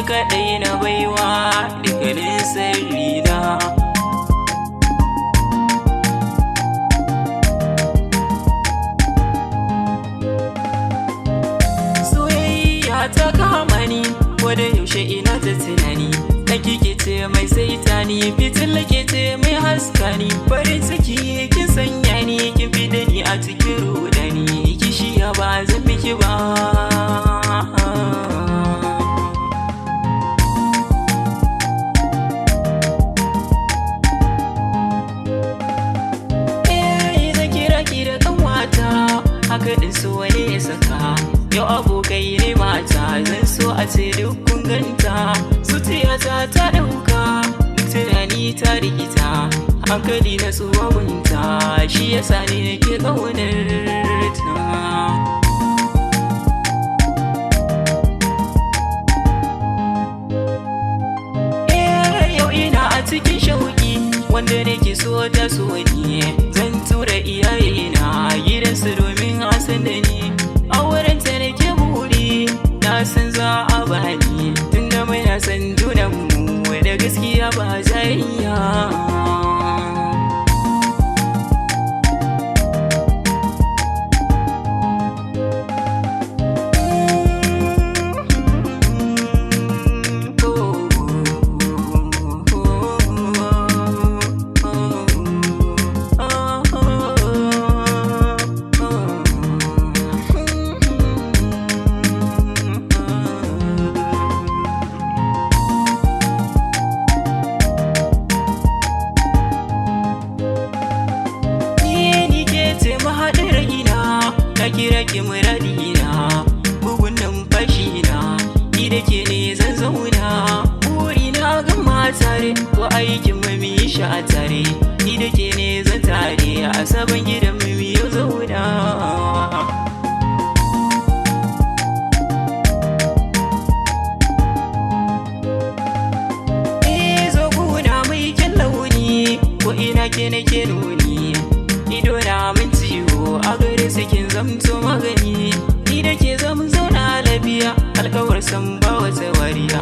Kaɗai na baiwa dukkanin sirrina. Soyayya ta kama ni, ko da yaushe ina ta tunani. Na kike ce mai saitani, fitila ke ce mai haskani. Farin ciki kin sanya ni, kin fi da ni a cikin rudani. Kishiya ba zan miki ba. Eh, zan kira ki da kanwata, haka din so wani ya saka. Yau abokai ne mata, zan so a ce duk kun ganta. Zuciyata ta ɗauka, duk tunani ta rikita. Hankali na tsuwa gunta, shi yasa ni nake ƙaunar ta. Eh, yau ina a cikin shauki wanda nake so ta so ni. Zan tura iyayena gidansu domin a san da ni. Auren ta nake buri, na san za a bani. Tunda muna san junanmu da gaskiya ba jayayya. Ni ke ce mahaɗin raina, na kira ki muradina, bugun numfashi na, ni da ke ne zan zauna. Burina gama tare, ko aikin mu mu yi shi a tare, ni da ke ne zan tare, a sabon gidan mu mu yi zauna. Eh, zo guna mai kyan launi, ko ina ke nake nuni. Ido na min ciwo, a gare su kin zamto magani. Ni da ke zamu zauna lafiya, alkawar san ba wata wariya.